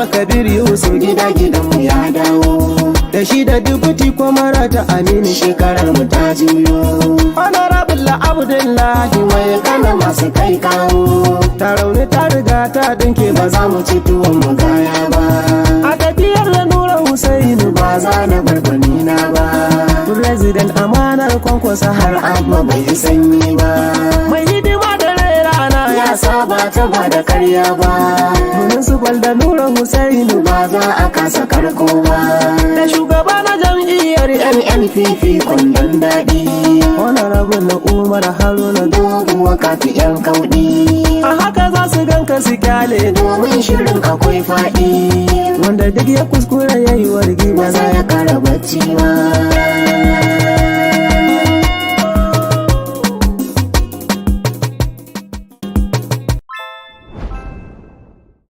Abba Kabir Yusuf, Gida gidanmu ya dawo. Da shi da Deputy Comrade Aminu. Shekarar mu ta juyo. Honorable Abdullahi. Mai kana masu kai kawo. Ta rauni ta riga ta dinke. Ba za mu ci tuwon mu gaya ba. A tafiyar da Nura Husainu. Ba za na bar na ba. President amanar Kwankwasa. Har Abba bai yi sanyi ba. Mai hidima da rana. Ya saba ta ba da karya ba. Municipal da Nura Husainu. Ba za a kasa karko ba. Da shugaba na jam'iyyar NNPP kwandon daɗi. Honorable Umar Haruna. Doguwa kafi yan kauɗi. A haka za su ganka su kyale. Domin shirin akwai faɗi. Wanda duk ya kuskure ya yi wargi, ba za ya kara bacci ba.